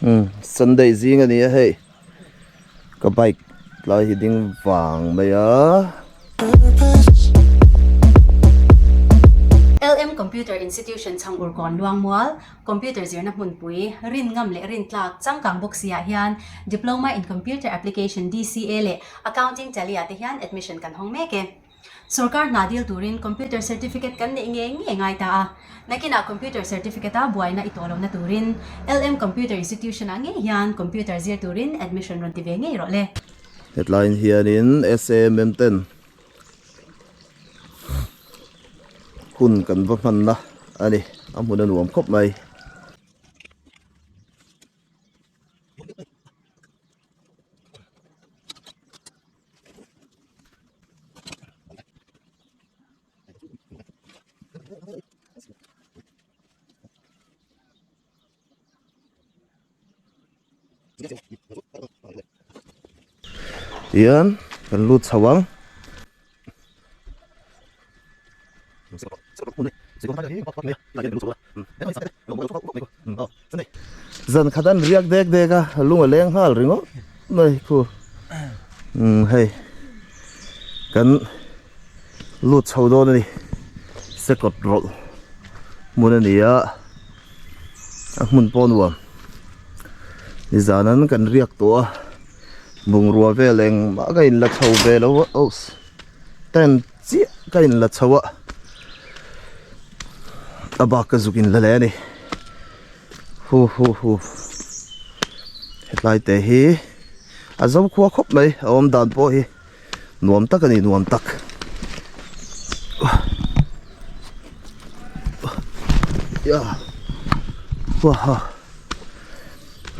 Umm Sunday zing a ni a hei ka bike tlai hi ding vang mai a. LM Computer Institution chhang Urkawn Luangmual, Computer zirna hmunpui, rin ngam leh rin tlak changkang bawk si ah hian Diploma in Computer Application, DCA, leh Accounting Tally ah te hian admission kan hawng mek e. Sorkar hna dil turin computer certificate kan neih ngei ngei ngai ta a, nakinah computer certificate a buaina i tawh lohna turin LM Computer Institution ah ngei hian computer zir turin admission rawn ti ve ngei rawh le. Hetlaiin hianin SAMM ten hun kan va hmanna a ni, a hmun a nuam khawp mai. Tihian kan lut chho ang. Zan khat an riak dek dek a, lung a leng nghal ringawt mai khu. Umm hei kan lut chho dawn a ni, sekawt rawlh hmun a ni a, a hmun pawh nuam. Nizan an kan riak tawh a, bungrua vel engmah ka inla chho ve lo a, oops. Tent chiah ka in la chho a a bak ka zuk in la leh a ni hu hu hu hetlai te hi a zo khua khawp mai a awm dan pawh hi nuam tak a ni nuam tak ya huaha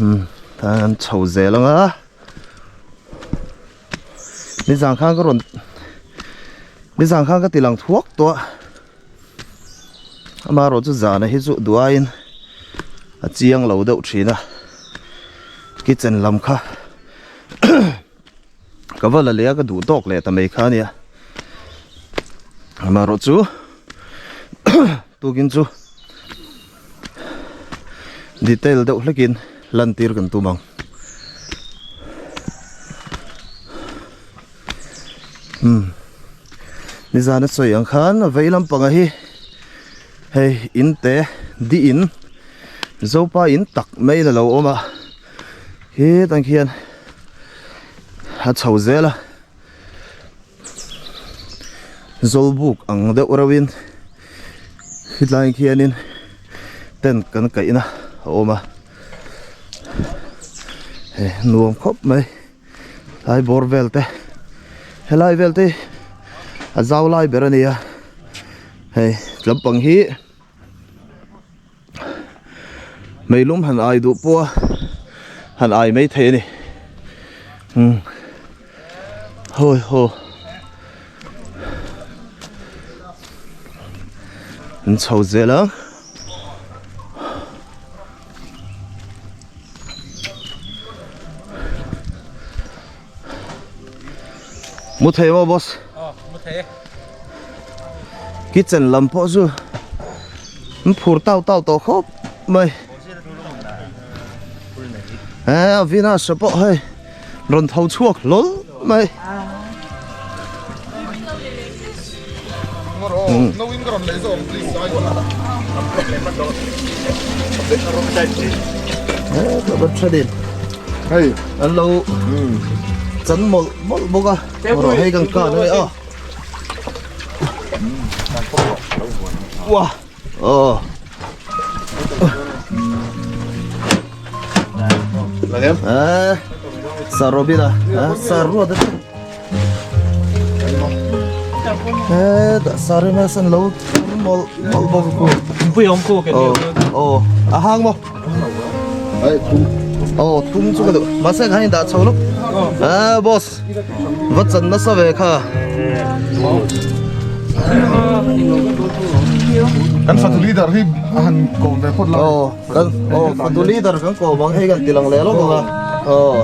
umm an chho zel ang a. Nizan khan ka rawn nizan khan ka ti lang thuak tawh a amaherawh chu zana hi chu duh aiin a chiang lo deuh thin a kitchen lam kha ka va la leh a ka duh tawk leh ta mai kha a nia amaherawh chu tukin chu detail deuh hlekin lantir kan tum ang umm nizan a sawi ang khan a vei lampang ah hi hei in te di in zopa in tak mai in alo awm a hetah khian a chho zel a. Zawlbuk ang deuh reuhin hetlai khianin tent kan kaihna a awm a hei nuam khawp mai tlai bawr vel te helai vel te a zau lai ber a ni a hei lampang hi meilum han ai duh pawh a han ai mai thei a ni umm hawi haw an chho zel ang mu thei maw boss kitchen lam pawh chu an phur tau tau tawh khawp mai he Avinash a pawh hei rawn tho chhuak hlawl mai hei an lo chan mawlh mawlh bawk a rawh hei kan kan a ni a Wow. Oh. Eh, Sir Robin ah. Eh, Sir Rod. Eh, Sir Robin san lo mol mol bok ku. Pui om ku ke. Oh, oh. A hang mo. Ai, thum. Oh, thum chu ka du. Ma se khain da chho lo. Eh, boss. Va chan nasa ve kha. Kan fatu leader hi a han kawm ve phawt la. Aw, kan aw fatu leader kan kawm ang hei kan ti lang leh lawk ang a. Aw,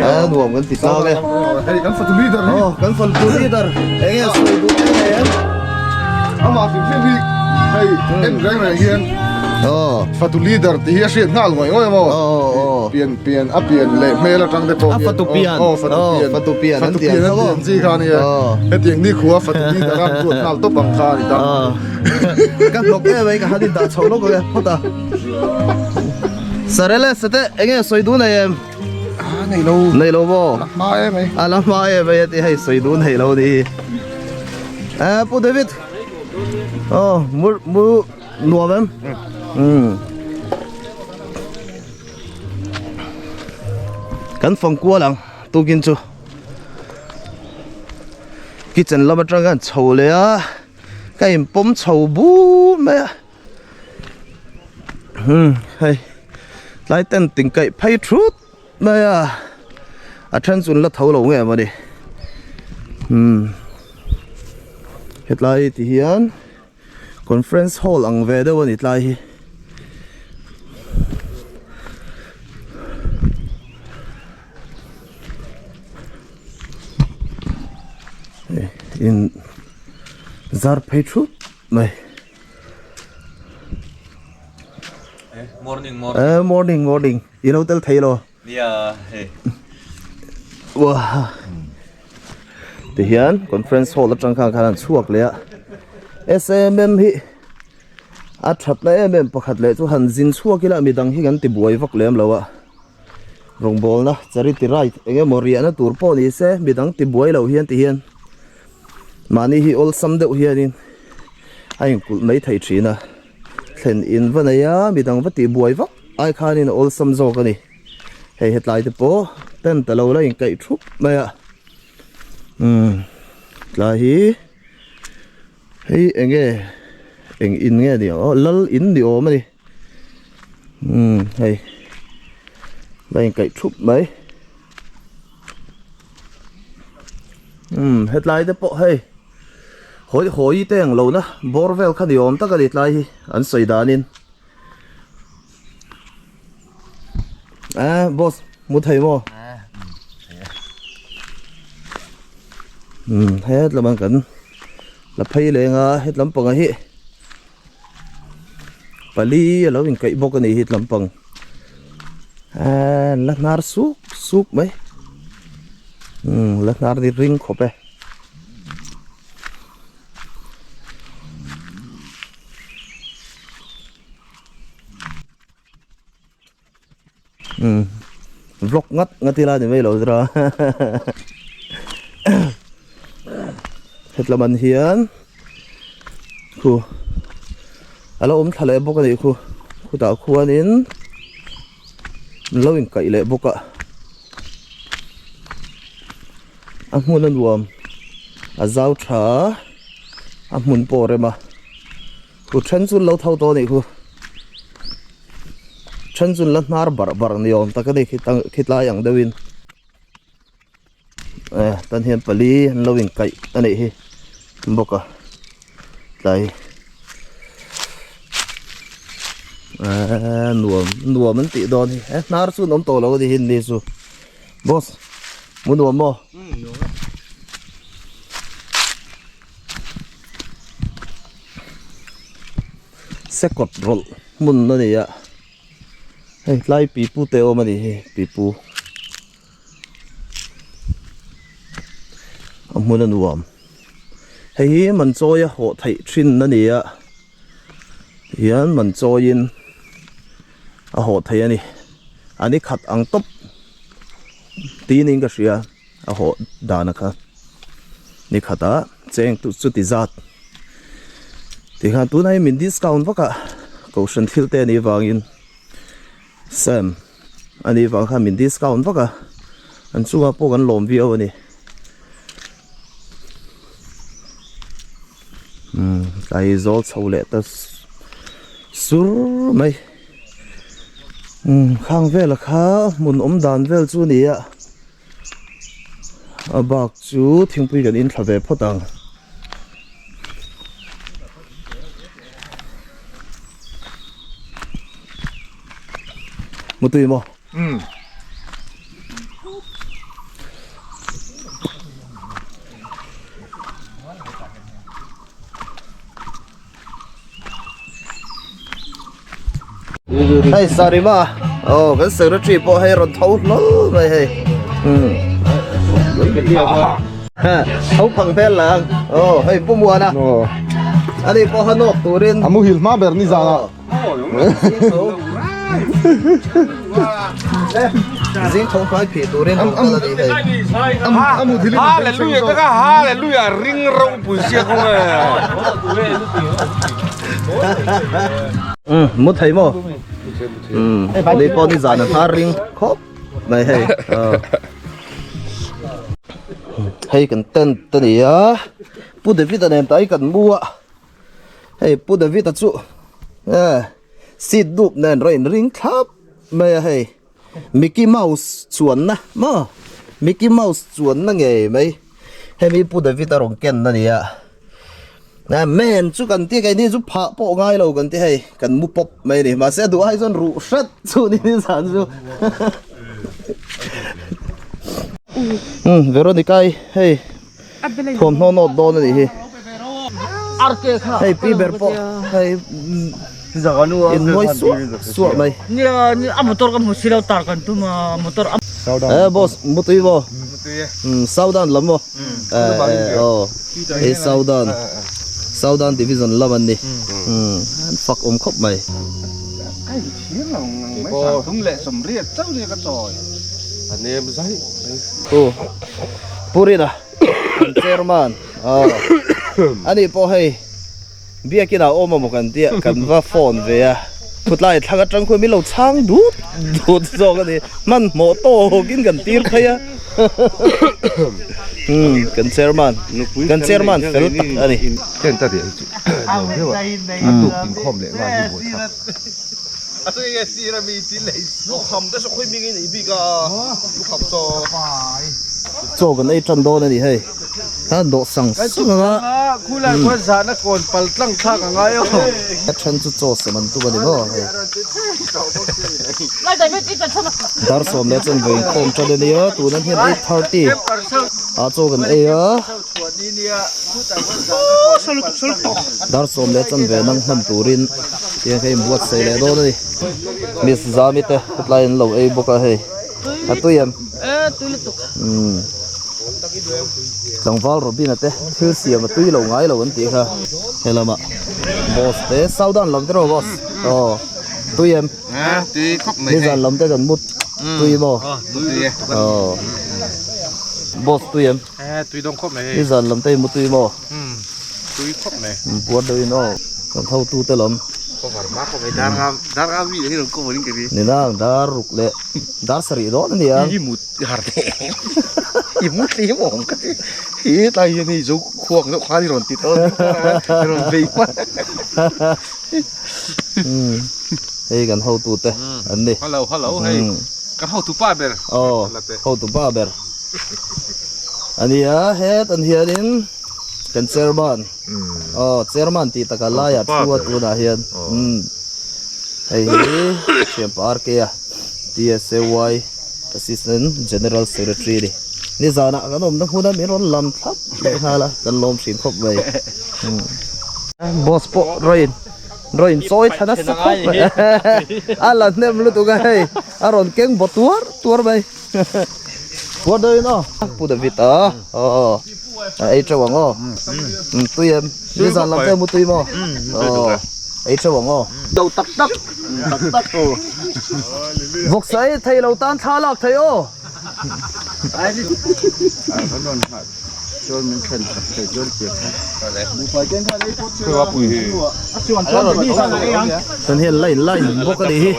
a nuam kan ti tlang e. Hei kan fatu leader hi. Aw, kan fatu leader eng nge sawi duh em em. Amah hrim hrim hi hei en reng reng hian Aw. fatu leader tih hi a hriat nghal ngawih ngawih a maw. Aw aw. pian pian a pian leh hmel atang te pawh A hian fatu pian. aw fatu Aw, pian fatu pian an fatu ti ang pian an tho ti ang chi kha ania Aw. hetiang ni khua fatu ni dang a ruat nghal tawp ang kha a ni ta Aw. Ka hnawk em mai ka han in dah chho lawk ang e phawt a. Sarele sate enge sawi dun nei em? A nei lo. Nei lo maw? A la hma em mai. A la hma em mai a ti hei sawi dun thei lo ni. Eh Pu David. Aw mu mu nuam em? Umm. Kan fang kual ang tukin chu. Kitchen lam atang khan chho leh a ka in pawm chho bur mai a. Hmm hei tlai ten ting kaih phei thut mai a a then chu an la tho lo nge mawni hmm hetlai ti hian conference hall ang ve deuh a ni tlai hi. In zar phei thut mai. Morning morning. Eh morning morning. I lo tel thei lo. Nia hei. Wah. Ti hian conference hall atang khan khan an chhuak leh a. SMM hi a thatna em em pakhat leh chu han zin chhuak ila midang hi kan ti buai vak lem lo a. Rawngbawlna charity ride eng emaw riahna tur pawh ni se midang ti buai lo hian ti hian mahni hi awlsam deuh hianin a inkulh mai thei thin a thlen in va nei a midang va tih buai vak ai khanin a awlsam zawk a ni hei hetlai te pawh tent alo la inkaih thup mai a umm tlai hi hei eng nge eng in nge ni aw lal in ni awm a ni. Umm hei la inkaih thup mai umm hetlai te pawh hei hawi hawi te ang lo na bawr vel kha ni awm tak a ni tlai hi an sawi danin ah boss mu thei maw umm hetlam an kan la phei leng a hetlam panga hi. Pali a lo inkaih bawk a nih hi tlampang ahh la hnar suk suk mai umm la hnar ni ring khawp e. Umm vlog ngat ngat ila ni mai lo zira hetlam an hian khu a lo awm thla leh bawk a nih khu khutah khuanin an lo inkaih leh bawk a a hmun a nuam a zau tha a hmun pawh a rem a. Khu then chu an lo tho tawh a nih khu. Then chu an la hnar barh barh ni awm tak a ni khitlai ang deuhin. Eh tan hian pali an lo inkaih a nih hi bawk a tlai eh nuam nuam an tih dawn hi eh hnar chu an awm tawh lo a ni hi ni chu boss mu nuam maw. Sekawt rawlh hmun a ni a hei tlai pipu te awm a ni hi pipu a hmun a nuam hei hi man chawi a hawh theih thin a ni a tihian man chawiin a hawh theih a ni a ni khat ang tawp tinin ka hria. A hawh dan a kha ni khat a cheng tu chuti zat tikhan tunah hian min discount vak a kohhran thil te anih vangin sam anih vang khan min discount vak a an chungah pawh kan lawm viau a ni umm tlai zawl chho leh ta sur mai umm khang vela kha hmun awm dan vel chu a ni a. A bak chu thingpui kan in thla ve phawt ang. Mutui maw? Umm. Hei sarima. Aw kan secretary pawh hei rawn tho hlawl mai hei. Umm. Tho phang hmel la ang. Aw hei Pu Muana. Ani pawh ha nawk turin. A muhil hma ber ni zan ah. Zing tho hmai phih turin rawn kal a ni hei. A muthil in a beng seng zawk. Hallelujah ring ropui sia kawng e. Umm mu thei maw? Umm ni pawh ni zan a hnar ring khawp mai hei. Hei kan tent a ni a, Pu David-a nen tai kan mu a. Hei Pu David-a chu eh seat dup nen rawn ring thlap mai a hei Mickey Mouse chuanna maw Mickey Mouse chuanna ngei mai hemi Pu David-a rawn ken a ni a eh men chu kan ti keini chu phah pawh ngai lo kan ti hei kan mu pawp mai a ni mahse a duh ai chuan ruh hret chu ni ni zan chu umm Veronica-i hei. Thuamhnaw nawt dawn a nih hi. Hei pi ber pawh hei in mawi suah suah mai. Eh boss mutui maw? Southern lam maw? Eh aw hei Southern Southern division lam an ni. An fak awm khawp mai. Pu Purina kan chairman aw ani pawh hei biakin ah awm amaw kan tia kan va phone ve a thutlai thlang atang khuan min lo chhang dut dut zawk a ni hmanhmawh tawkin kan tir phei a umm kan chairman kan chairman fel tak a ni. Chaw kan ei tan dawn a ni hei a dawh sang sang ang a a then chu chaw sem an tum a ni maw hei dar sawm leh chuan vawiin khawm tan a nia tuna hian 8:30 ah chaw kan ei a. Dar sawm leh chanve nang hman turin tiang kha inbuatsaih leh dawn a ni. Miss Zami te hetlai an lo ei bawk a hei. A tui em? Umm. Tlangval Robina te thil siam a tui lo ngai lo an tih kha he lamah boss te Southern lam te rawh boss. Aw tui em? Nizan lam te kan mut tui maw? Aw. Boss tui em? Eh tui dawng khawp mai hei. I zan lam te i mu tui maw? Umm tui khawp mai. Um puar deuh in aw kan hotu te lam. Cover hma khawp mai dar nga dar nga mi hi rawn cover in ka ri. Ni nang dar ruk leh dar sarih dawn a nia. I mut har teh i mut hle maw ang ka ti. He tlai hian hei zo khuak deuh khan i rawn ti tawh a rawn vei hman. Umm hei kan hotu te an ni. Hello hello hei kan hotu pa ber. Aw hotu pa ber. A nia hetan hianin kan chairman aw chairman tih taka laiah thu a tunah hian umm hei hi thianpa RK a TSAY assistant general secretary a ni nizanah kan awmna hmuna min rawn lam thlap leh nghal a kan lawm thin khawp mai boss pawh rawn rawn chawi thla nasa khawp mai a la hnem lutuk a hei a rawn keng baw tuar tuar mai. What do you know? Pu David a. Aw. A ei teuh ang aw. Um tui em. Ni zan lam te mu tui maw? Aw. Ei teuh ang aw. Do tak tak. Tak tak aw. Vawksa ei thei lo tan thla lak thei aw. Kan hian line line bawk a nih hi.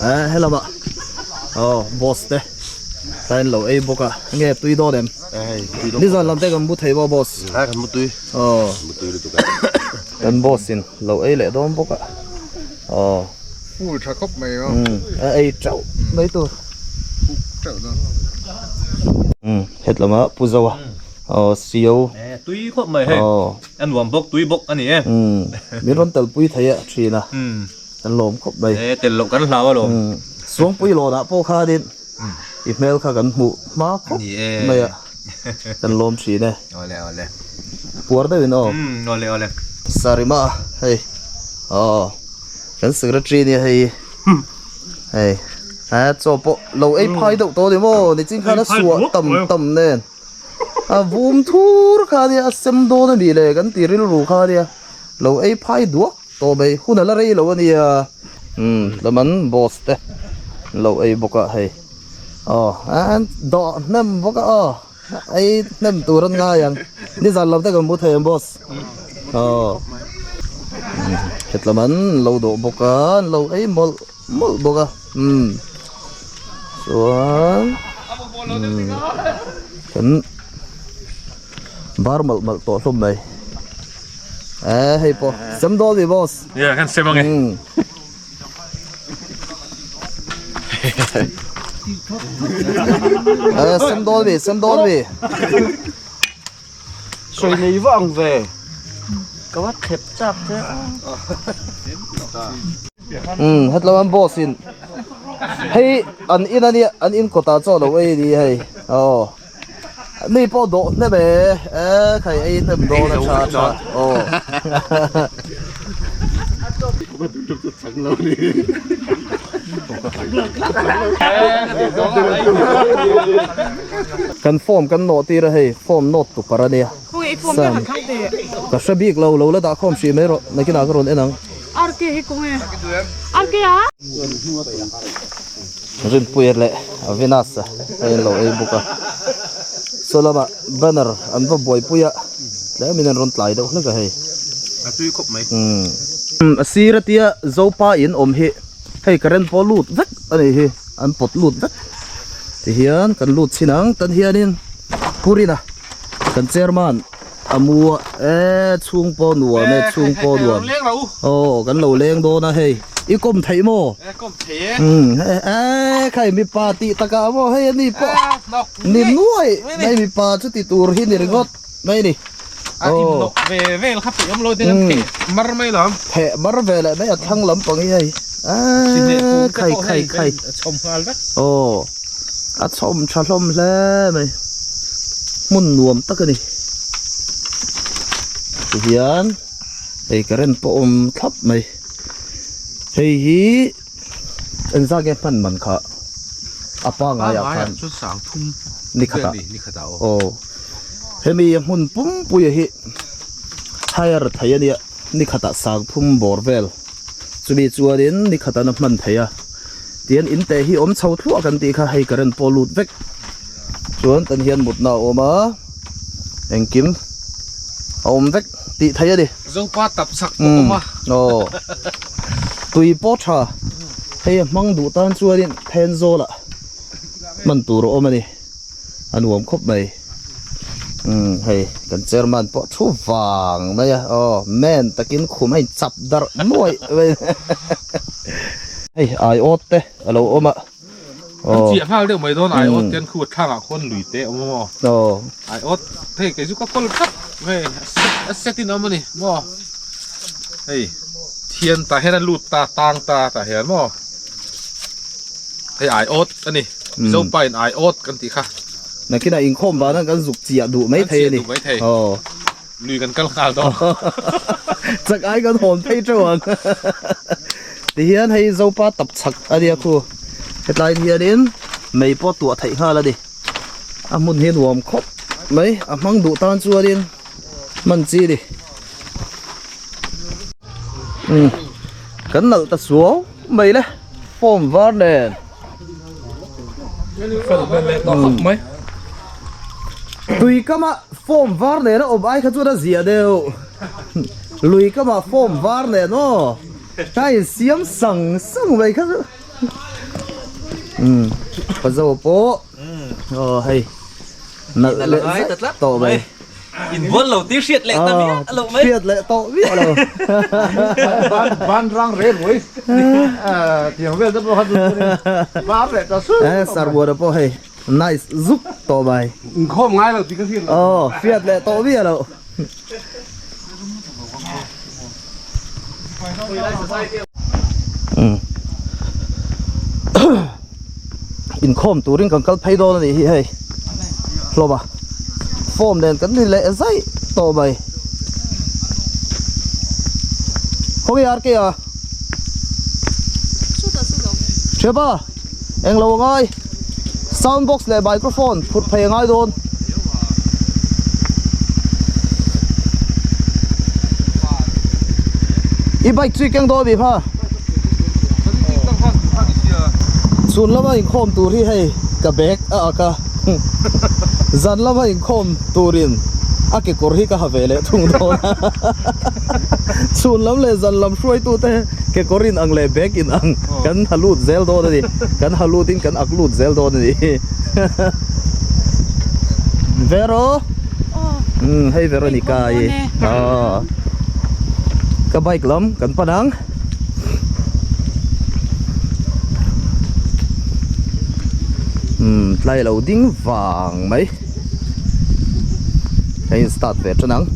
Eh helama aw boss te tain lo ei bawk a nge tui dawn em nizan lam te kan bu thei maw boss aw kan boss in lo ei leh dawn bawk a aw Full tha khawp mai a. A ei teuh mai tur. Cook teuh dawn. Umm hetlama Pu Zoa aw CEO. Tui khawp mai hei. A nuam bawk tui bawk a ni e. Umm min rawn telpui thei a thin a. Kan lawm khawp mai. E tel loh kan hlau alawm. Suangpui lawnah pawh khanin. I hmel kha kan hmuh hma khawp mai a kan lawm thin e. Awle awle. Puar deuh in aw. Umm awle awle. Sarima hei aw kan secretary nia hei hei a chaw pawh lo ei phai deuh tawh ni maw nichin khan a suah tam tam nen a vum thur kha nia a sem dawn a nih le kan ti rilru kha nia lo ei phai duak Tawh mai hun a la rei lo a nia. Umm lam an boss te an lo ei bawk a hei aw an dawh hnem bawk a aw ei hnem tur an ngai ang nizan lam te kan hmu thei ang boss aw hetlam an lo dawh bawk a an lo ei mawlh mawlh bawk a umm chuan umm kan bar mawlh mawlh tawh hlawm mai. Eh hei pawh sem dawn mi boss. Yeah kan sem ange. Eh sem dawn mi sem dawn mi. Sawi nei vak ang ve. Ka va thlep chak che. Um hetlo an boss in hei an in ania an in kawtah chaw lo ei ni hei aw. Mi pawh dawh hnem e, e khai ei hnem dawn a tha tha aw. Kan form kan nawh tir a hei form nawt tu par a nia. Sam ka hre bik lo lo la dah khawm hrih mai rawh nakinah ka rawn en ang. Rinpuia leh Avinash a in lo ei bawk a saw lamah banner an va buaipui a tlemin an rawn tlai deuh hlek a hei a tui khawp mai umm a sir a tia zopa in awm hi hei current pawh lut vek a nih hi an pawt lut vek tihian kan lut chhin ang tan hianin Purina kan chairman a mu a e chhung pawh nuam e chhung pawh nuam aw kan lo leng dawn a hei i kawm theih maw umm e khai mipa tih takah maw hei ani pawh ni nuai mai mipa chu ti tur hi ni ringawt mai ni aw theh mar ve leh mai a thlang lampang hi hei e khai khai khai aw a chhawm tha hlawm hle mai hmun nuam tak a ni tihian hei current pawh awm thlap mai hei hi engzat nge hman man kha a pangai ah khan ni khat ah aw hemi hmun pumpui hi hire thei a nia ni khatah sangthum bawr vel chumi chuanin ni khat an a hman thei a tian in te hi awm chho thluah kan tih kha hei current pawh lut vek chuan tan hian mutna a awm a engkim a awm vek tih theih a ni Zopa tap chak pawh awm a aw tui pawh tha hei a hmang duh tan chuanin Thenzawl ah hman tur a awm a ni. A nuam khawp mai umm hei kan chairman pawh thu vang mai a aw man takin khum a in chap darh nuaih mai hei aiawt te a lo awm a aw an chiah nghal deuh mai dawn aiawt te an khu a thlangah khuan lui te a awm a maw aw aiawt hei kei chu ka kawl tlat hei a set in a awm a ni maw hei thian tah hian a lut ta tang ta tah hian maw. Hei aiawt a ni. Mizopa in aiawt kan tih kha. Nakinah inkhawm vana kan zuk chiah duh mai thei a ni. Kan chiah duh mai thei. Aw. Lui kan kal nghal dawn. Chak ai kan hawn phei teuh ang. Tihian hei Zopa tap chak a nia khu. Hetlai hianin mei pawh tuah theih nghal a ni. A hmun hi nuam khawp mai. A hmang duh tan chuanin hman chi a ni. Umm kan nalh ta suau mai le form var nen tui kama form var nen a awm ai kha chuan a zia deuh lui kama form var nen aw ka insiam sang sang mai kha chu umm pazo pawh aw hei nalh leh zet tawh mai. In bual lo tih hriat leh ta miah lo mai. Hriat leh tawh miah lo. Ban rang re ruai. Tiang vel te pawh kha chu var leh ta su. Eh sarbuana pawh hei nice zuk tawh mai. Inkhawm ngai lo tih ka hriat lo. Aw hriat leh tawh miah lo. Inkhawm turin kan kal phei dawn a nih hi hei hlawm a form nen kan ni leh zai tawh mai khawnge RK a Thiapa englo a ngai sound box leh microphone phurh phei a ngai dawn. I bike chu i keng dawn a mi kha. Chhun lama inkhawm tur hi hei ka bag a ak a, zan lama inkhawm turin a kekawr hi ka ha ve leh thung dawn a. Chhun lam leh zan lam hruaitute kekawr in ang leh bag in ang kan ha lut zel dawn a ni. Kan ha lutin kan ak lut zel dawn a ni. Vero! Umm hei Veronica i aw ka bike lam kan pan ang. Umm tlai lo ding vang mai a in start ve tan ang.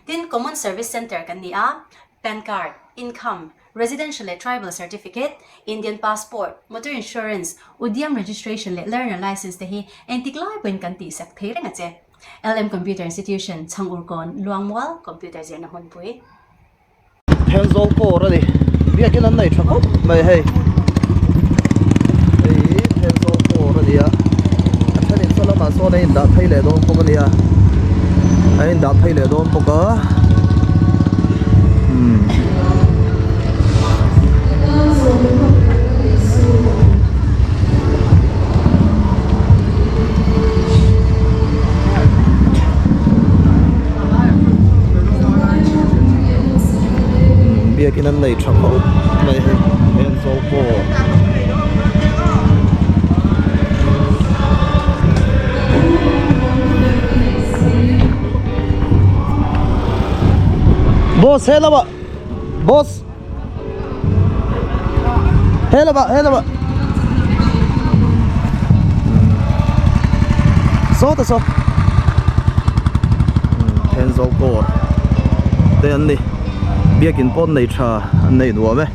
Tin, Common Service Centre kan ni a, Pan Card, Income, Residential leh Tribal Certificate, Indian Passport, Motor Insurance, Udyam Registration leh Learner License te hi engtik lai pawhin kan tihsak thei reng a che. LM Computer Institution, Chhangurkawn, Luangmual, Computer zirna hmunpui. Thenzawl kawr a ni biakin an nei tha khawp mai hei hei hi Thenzawl kawr a ni a a thenin saw lamah sawn a indah phei leh dawn bawk a nia a indah phei leh dawn bawk a umm. Biakin an nei tha khawp mai hei Aizawl pawh Boss he lamah Boss he lamah he lamah Saw ta saw Thenzawl kawr te an ni biakin pawn nei tha an nei nuam e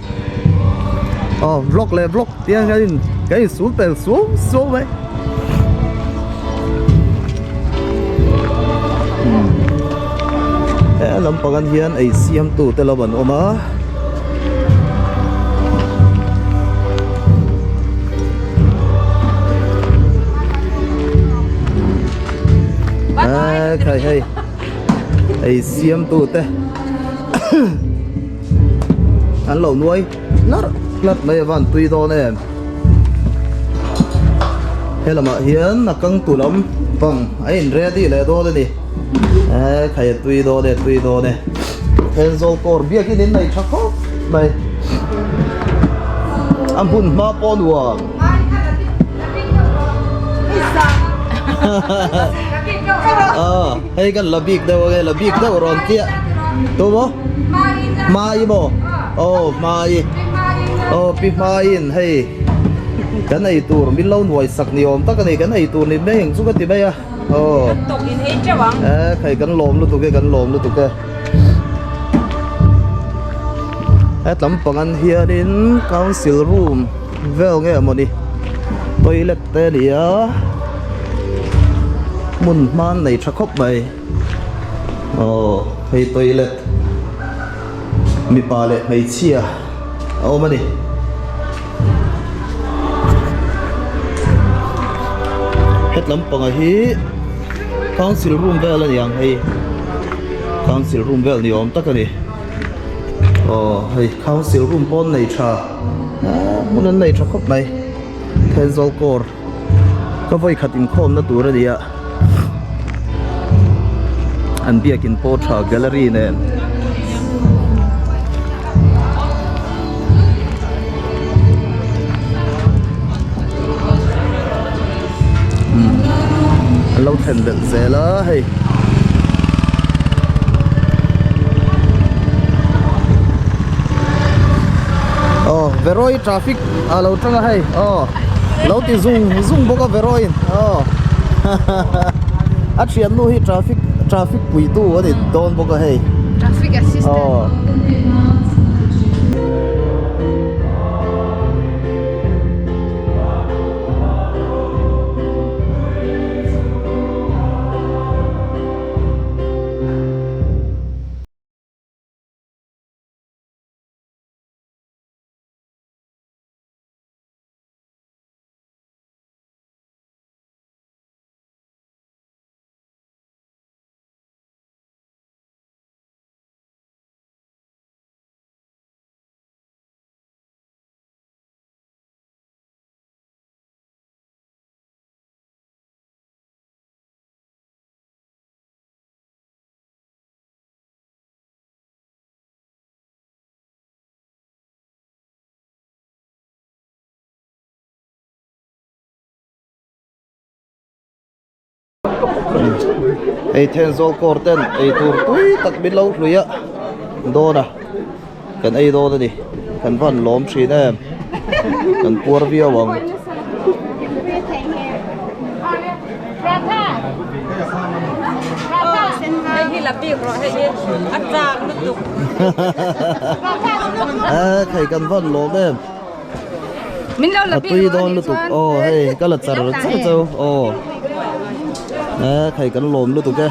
aw vlog leh vlog tiang hian in kan in sul pel suau suau mai he lampang an hian ei siam tu te lo an awm a. Khai hei ei siam tu te an lo nuai hlarh hlarh mai a van tui dawn em helamah hian a kang tu lam pang a in ready leh dawn a ni e khai a tui dawn e tui dawn e Thenzawl kawr biakin in nei tha khawp mai a hmun hma pawh nuam hei kan la bik deuh ange la bik deuh rawn chiah tu maw hmai maw aw hmai aw pi hmaiin hei kan ei tur min lo nuai sak ni awm tak a ni kan ei tur ni mai ang chu ka ti mai a aw e khai kan lawm lutuk e kan lawm lutuk e hetlam pangan hianin council room vel nge mawni toilet te a ni a hmun hman nei tha khawp mai aw hei toilet mipa leh hmeichhia a awm a ni. Hetlam panga hi council room vel a ni ang hei council room vel ni awm tak a ni aw hei council room pawn nei tha hmun an nei tha khawp mai Thenzawl kawr ka vawi khat inkhawmna tur a ni a an biakin pawh tha gallery nen. An lo thlen belh zel a hei. Aw Veroi traffic a lo tang a hei aw lo ti zung zung bawk a Veroi in aw a thiannu hi traffic traffic puitu a ni dawn bawk a hei Traffic assistant aw. Hei Thenzawl kawr ten ei tur tui tak min lo hlui a dawn a kan ei dawn a ni kan van lawm thin em kan puar viau ang. la bik rawh hei hi a chak lutuk. A khai kan van lawm em. Min lo la A bik tui rawh dawn anih lutuk chuan. aw hei ka la char char chau aw. A khai kan lawm lutuk e.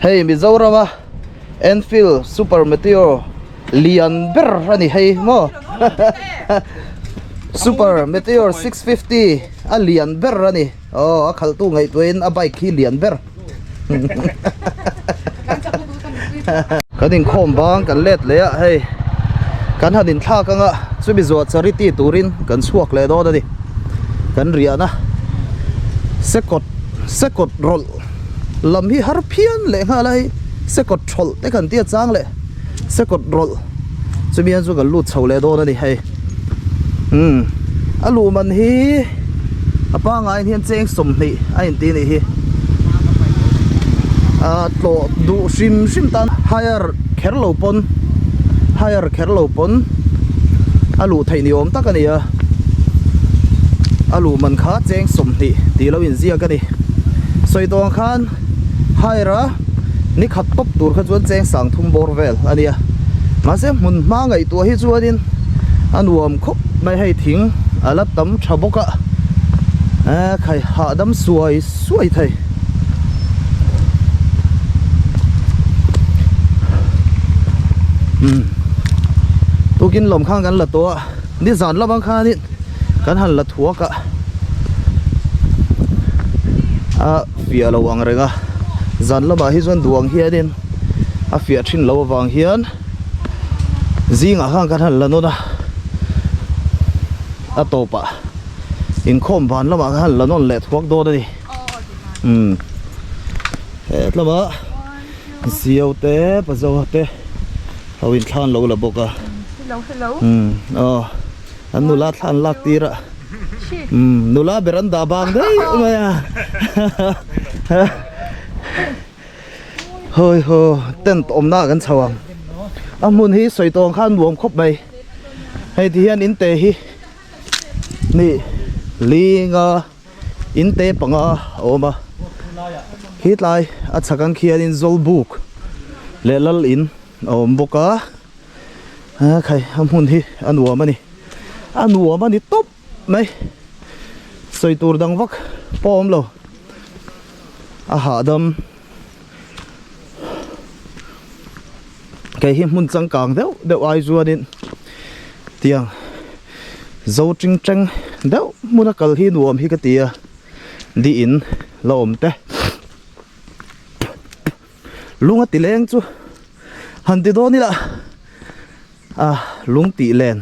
Hei Mizorama Enfield Super Meteor lian ber a ni hei maw Super Meteor 650 a lian ber a ni aw a khalhtu ngaihtuahin a bike hi lian ber Kan inkhawm bang kan let leh a hei kan han inthlak anga chumi zuah charity turin kan chhuak leh dawn a ni kan riahna sekawt sekawt rawlh lam hi har phian leh nghal a hei sekawt thawlh te kan tia chang leh sekawt rawlh chumi hian chu kan lut chho leh dawn a ni hei umm a luh man hi a pangngai hian cheng 20 a inti a nih hi ah tlawh duh hrim hrim tan hire kher lo pawn hire kher lo pawn a luh theih ni awm tak a ni a a luh man kha cheng 20 tih lo inziak a ni sawi tawh ang khan hire a ni khat tawp tur kha chuan cheng sang thum bawr vel a nia mahse hmun hma ngaihtuah hi chuanin a nuam khawp mai hei thing a la tam tha bawk a eh khai hahdam suai suai thei umm tukin lawm khan kan la tawh a nizan lamang khanin kan han la thuak a a fiah lo ang reng a zan lamah hi chuan duang hianin a fiah thin lo avang hian zingah khan kan han la nawn a a tawpah inkhawm van lamah khan la nawn leh thuak dawn a ni umm hetlama zio te pazoa te ho in thlan lo la bawk a umm aw an nula thlan lak tir a umm nula ber an dah bang daih mai a hawi haw tent awmna ah kan chho ang. A hmun hi sawi tawng khan nuam khawp mai. Hei ti hian in te hi ni linga in te panga a awm a. Khi tlai a chhak ang khianin Zawlbuk leh Lal in a awm bawk a. A khai a hmun hi a nuam a ni. A nuam a ni tawp mai. Sawi tur dang vak pawh a awm lo. A hahdam. Kei hi hmun changkang deuh deuh ai chuanin tiang zo ting teng deuh hmuna kal hi nuam hi ka ti a di in la awm te lung a ti leng chu han ti dawn ila a lung tih len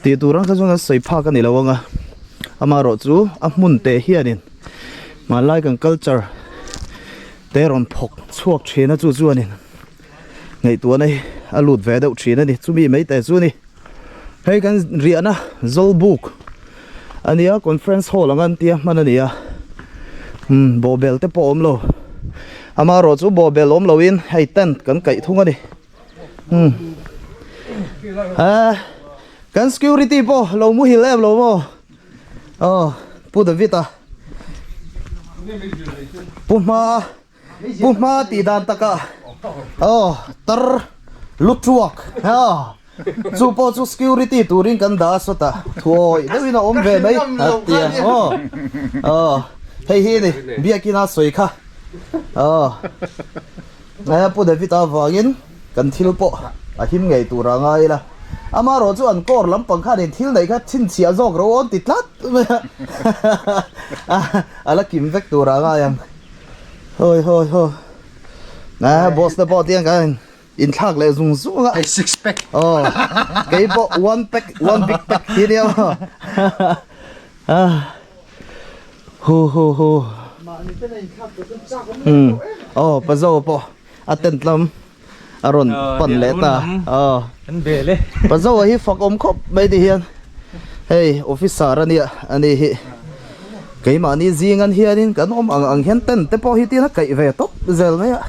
tih tur ang kha chuan an sawi phak a ni lo ang a amaherawh chu a hmun teh hianin hmanlai kan culture te rawn phawk chhuak thin a chu chuanin ngaihtuahna hi a lut ve deuh thin a ni chumi mai teh chu a ni hei kan riahna zawlbuk a nia conference hall ang an tia hman a ni a umm bawhbel te pawh a awm lo amaherawh chu bawhbel awm loin hei tent kan kaih thung a ni. Hmm. Ah, kan security pawh lo muhil em lo maw? Oh, Pu David a. Pu hma Pu hma tih dan taka. Oh, tar lutruak. Ha. Chu pawh chu security turin kan dah a sawtah thuawi deuhin a awm ve mai a tia. Oh. Oh, hei hi ni biakina sawi kha. Oh. He Pu David avangin kan thil pawh a him ngei tur a ngai ila. Amaherawh chu an kawr lampang khanin thil neih kha chhinchhiah zawk ro awn ti tlat mai a, a la kim vek tur a ngai ang. Hawi hawi haw. A boss te pawh tiang khan inthlak leh zung zung a. Hei six pack. Aw kei pawh one pack one big pack hi nia maw. Hu hu hu. Umm aw pa zo pawh a tent lam a rawn pan leh ta aw pa zo a hi fak awm khawp mai ti hian hei officer a nia a ni hi keimahni zing an hianin kan awm ang ang hian tent te pawh hi tin a kaih ve tawp zel mai a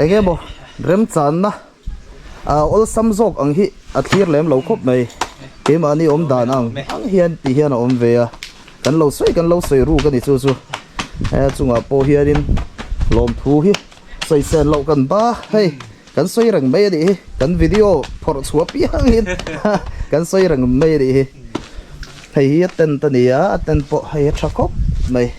eng emaw remchanna A awlsam zawk ang hi a thlir lem lo khawp mai. Keimahni awm dan ang ang hian ti hian a awm ve a. Kan lo sawi kan lo sawi ruk a ni chu chu. He chungah pawh hianin lawmthu hi sawi sen loh kan ba hei kan sawi reng mai a nih hi. Kan video phawrh chhuah piangin kan sawi reng mai a nih hi. Hei hi a tent a ni a, a tent pawh hei a tha khawp mai.